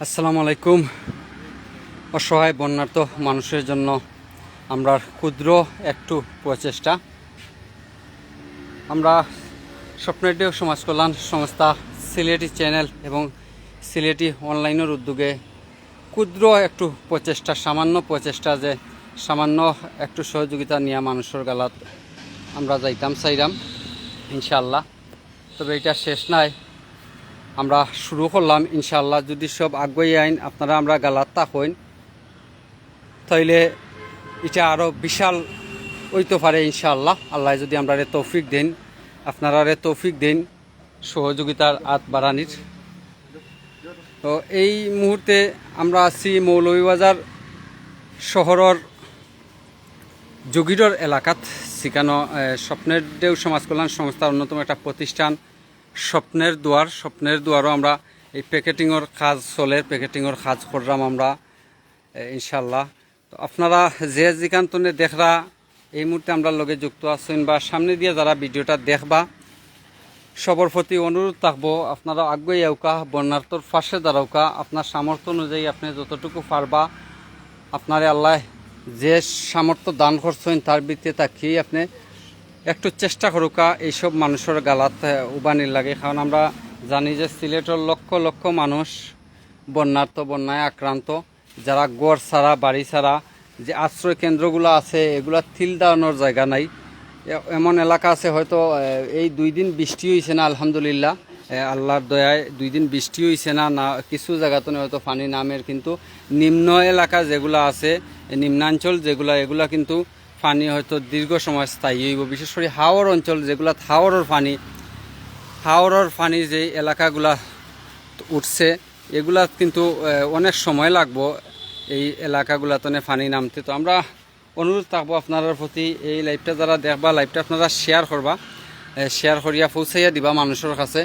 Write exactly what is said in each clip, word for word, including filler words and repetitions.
আসসালামু আলাইকুম। অসহায় বন্যার্ত মানুষের জন্য আমরার ক্ষুদ্র একটু প্রচেষ্টা। আমরা স্বপ্নের ঢেউ সমাজ কল্যাণ সংস্থা, সিলেটি চ্যানেল এবং সিলেটি অনলাইনের উদ্যোগে ক্ষুদ্র একটু প্রচেষ্টা, সামান্য প্রচেষ্টা, যে সামান্য একটু সহযোগিতা নিয়া মানুষর গালাত আমরা যাইতাম চাইরাম ইনশাআল্লাহ। তবে এটা শেষ নাই, আমরা শুরু করলাম ইনশাআল্লাহ। যদি সব আগুয়াই আইন, আপনারা আমরার গালাত থাকইন, তাইলে এটা আরও বিশাল অইতো পারে ইনশাআল্লাহ। আল্লায় যদি আমরারে তৌফিক দেইন, আপনারারে তৌফিক দেইন সহযোগিতার আত বাড়ানির। তো এই মুহূর্তে আমরা আছি মৌলভীবাজার শহরর জগিরর এলাকাত, যেখানো, এ, স্বপ্নের ঢেউ সমাজ কল্যাণ সংস্থার অন্যতম একটা প্রতিষ্ঠান স্বপ্নের দুয়ার। স্বপ্নের দুয়ারও আমরা এই প্যাকেটিংর কাজ চলে, প্যাকেটিংর কাজ করলাম আমরা, এ, ইনশাআল্লাহ। তো আপনারা যে যেখান তনে দেখরা, এই মুহূর্তে আমরার লগে যুক্ত আছইন বা সামনে দিয়া যারা ভিডিওটা দেখবা, সবর প্রতি অনুরোধ থাকবো, আপনারা আগুয়াই আউকা, বন্যার্তর পাশে দাঁড়াউকা। আপনার সামর্থ্য অনুযায়ী আপনি যতটুকু পারবা, আপনারে আল্লায় যে সামর্থ্য দান করছইন, তার ভিতরে থাকি আপনি একটু চেষ্টা করুকা এইসব মানুষর গালাত, আহ, উবানির লাগি। কারণ আমরা জানি যে সিলেটর লক্ষ লক্ষ মানুষ বন্যার্ত, বন্যায় আক্রান্ত, যারা ঘর ছাড়া, বাড়ি ছাড়া, যে আশ্রয় কেন্দ্রগুলো আছে, এগুলা তিল দাঁড়ানোর জায়গা নাই। এ-, এমন এলাকা আছে হয়তো, এ, এই দুই দিন বৃষ্টি হইছে না, আলহামদুলিল্লাহ, এ, আল্লাহর দয়ায় দুই দিন বৃষ্টি হইছে না, না কিছু জায়গাত হয়তো পানি নামের, কিন্তু নিম্ন এলাকা যেগুলা আছে, এ, নিম্নাঞ্চল যেগুলা, এগুলা কিন্তু পানি হয়তো দীর্ঘ সময় স্থায়ী হইব। বিশেষ করে হাওর অঞ্চল যেগুলা, হাওরর পানি, হাওরর পানি যে এলাকাগুলা উঠছে, এগুলা কিন্তু, এ, অনেক সময় লাগবো এই এলাকাগুলা তনে পানি নামতে। তো আমরা অনুরোধ থাকবো আপনারার প্রতি, এই লাইভটা যারা দেখবা, লাইভটা আপনারা শেয়ার করবা, এ, শেয়ার করিয়া পৌঁছাইয়া দিবা মানুষর কাছে।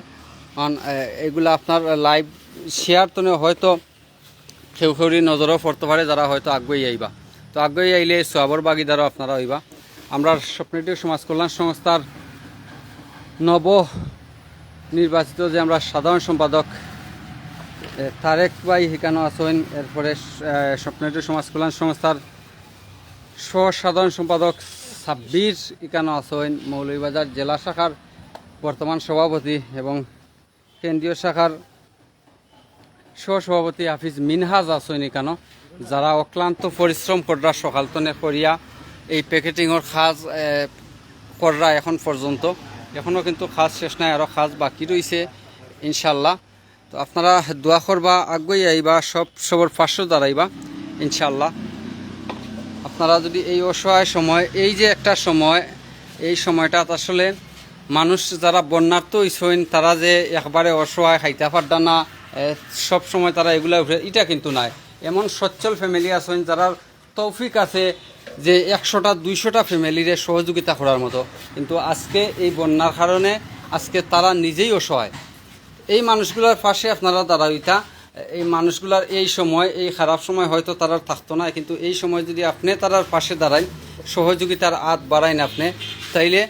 কারণ, এ, এগুলা আপনার লাইভ শেয়ার তনে হয়তো কেউ কেউরি নজরও পড়তে পারে, যারা হয়তো আগুয়াই আইবা। তো আগুয়াই আইলে সওয়াবর ভাগিদারও আপনারা হইবা। আমরা স্বপ্নের ঢেউ সমাজ কল্যাণ সংস্থার নব নির্বাচিত যে আমরা সাধারণ সম্পাদক, এ, তারেক ভাই হিকানো আছইন, এরপরে, এ, স্বপ্নের ঢেউ সমাজ কল্যাণ সংস্থার সহ সাধারণ সম্পাদক সাব্বির হিকানো আছইন, মৌলভীবাজার জেলা শাখার বর্তমান সভাপতি এবং কেন্দ্রীয় শাখার সহসভাপতি হাফিজ মিনহাজ আছইন হিকানো, যারা অক্লান্ত পরিশ্রম কররা সকাল তনে করিয়া এই প্যাকেটিংর কাজ, এ, কররা এখন পর্যন্ত। এখনো কিন্তু কাজ শেষ নাই, আরও কাজ বাকি রইছে ইনশাআল্লাহ। তো আপনারা দোয়া করবা, আগুয়াই আইবা, সব সবর পাশে দাঁড়াইবা ইনশাআল্লাহ। আপনারা যদি এই অসহায় সময়, এই যে একটা সময়, এই সময়টাত আসলে মানুষ যারা বন্যার্ত হইছইন, তারা যে একবারে অসহায়, খাইতা পাররা না, এ, সব সময় তারা এগুলা উঠে, এটা কিন্তু নায়। এমন সচ্ছল ফ্যামিলি আছইন, যারার তৌফিক আছে যে একশোটা, দুইশোটা ফ্যামিলিরে সহযোগিতা করার মতো, কিন্তু আজকে এই বন্যার কারণে আজকে তারা নিজেই অসহায়। এই মানুষগুলার পাশে আপনারা দাঁড়াইতা। এই মানুষগুলার এই সময়, এই খারাপ সময় হয়তো তারার থাকতো না, কিন্তু এই সময় যদি আপনি তারার পাশে দাঁড়াইন, সহযোগিতার আত বাড়াইন আপনি, তাইলে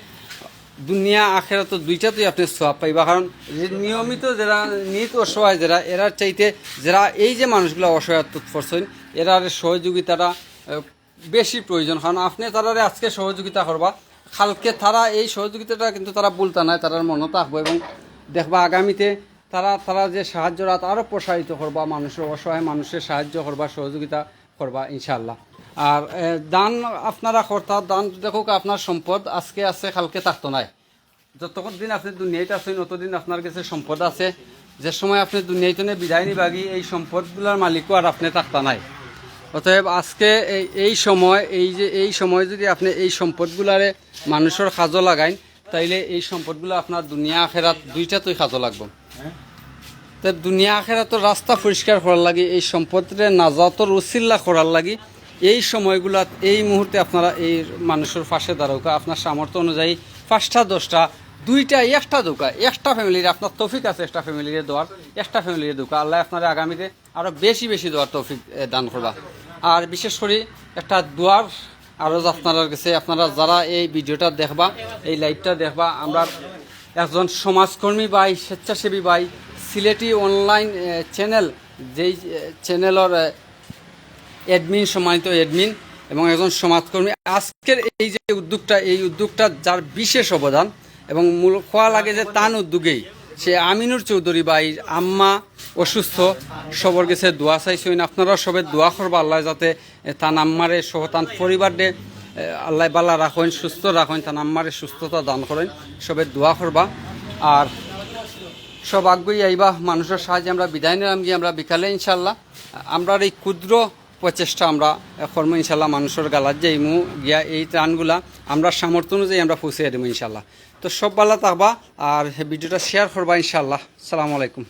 দুনিয়া আখেরাত দুইটাতেই আপনি সওয়াব পাইবা। কারণ যে নিয়মিত যারা নিত অসহায়, যারা এরার চাইতে, যারা এই যে মানুষগুলা অসহায়ত্ব পড়ছইন, এরার সহযোগিতাটা, আহ, বেশি প্রয়োজন। কারণ আপনি তারারে আজকে সহযোগিতা করবা, কালকে তারা এই সহযোগিতাটা কিন্তু তারা ভুলতা নায়, তারার মনো থাকবো এবং দেখবা আগামীতে তারা, তারা যে সাহায্যর আত আরও প্রসারিত করবা, মানুষের, অসহায় মানুষের সাহায্য করবা, সহযোগিতা করবা ইনশাআল্লাহ। আর, এ, দান আপনারা করতা, দান দেখউক্কা আপনার সম্পদ আজকে আছে, কালকে থাকতো নায়। যতক্ষণ দিন আপনি দুনিয়াত আছইন, অতদিন আপনার গেছে সম্পদ আছে। যে সময় আপনি দুনিয়াত তনে বিদায় নিবাগি, এই সম্পদগুলার মালিকও আর আপনি থাকতা নায়। অতএব আজকে এই, এই সময়, এই যে এই সময় যদি আপনি এই সম্পদগুলারে মানুষর কাজো লাগাইন, তাইলে এই সম্পদগুলা আপনার দুনিয়া আখেরাত দুইটাতেই কাজো লাগবো। তে দুনিয়া আখেরাতর রাস্তা পরিষ্কার করার লাগি, এই সম্পদরে নাজাতর উসিলা করার লাগি এই সময়গুলাত, এই মুহূর্তে আপনারা এই মানুষর পাশে দাঁড়াউক্কা, আপনার সামর্থ্য অনুযায়ী পাঁচটা, দশটা, দুইটা, একটা দেউক্কা, একটা ফ্যামিলির, আপনার তৌফিক আছে একটা ফ্যামিলিরে দেওয়ার, একটা ফ্যামিলিরে দেউক্কা। আল্লায় আপনারে আগামীতে আরও বেশি বেশি দেওয়ার তৌফিক, এ, দান করবা। আর বিশেষ করি একটা দোয়ার আরজ আপনারার গেছে, আপনারা যারা এই ভিডিওটা দেখবা, এই লাইভটা দেখবা, আমরার একজন সমাজকর্মী ভাই, স্বেচ্ছাসেবী ভাই, সিলেটি অনলাইন, এ, চ্যানেল যেই চ্যানেলর অ্যাডমিন, সম্মানিত অ্যাডমিন এবং একজন সমাজকর্মী, আজকের এই যে উদ্যোগটা, এই উদ্যোগটা যার বিশেষ অবদান এবং মূল কওয়া লাগে যে তান উদ্যোগেই সে আমিনুর চৌধুরী ভাইর আম্মা অসুস্থ, সবর গেছে দোয়া চাইছইন। আপনারা সবে দোয়া করবা আল্লাহ যাতে এ, তান আম্মারে সহ তান পরিবাররে, এ, আল্লাহ বালা রাখইন, সুস্থ রাখইন, তান আম্মারে সুস্থতা দান করইন। সবে দোয়া করবা। আর সব আগুই আইবা, মানুষর সাহায্যে আমরা বিদায় নিলাম গিয়া আমরা বিকালে ইনশাআল্লাহ। আমরার এই ক্ষুদ্র প্রচেষ্টা আমরা, এ, করমু ইনশাআল্লাহ, মানুষর গালাত যাইমু গিয়া এই ত্রাণগুলা আমরা সামর্থ্য অনুযায়ী আমরা পৌঁছে দিমু ইনশাআল্লাহ। তো সব বালা থাকবা আর ভিডিওটা শেয়ার করবা ইনশাআল্লাহ। আসসালামু আলাইকুম।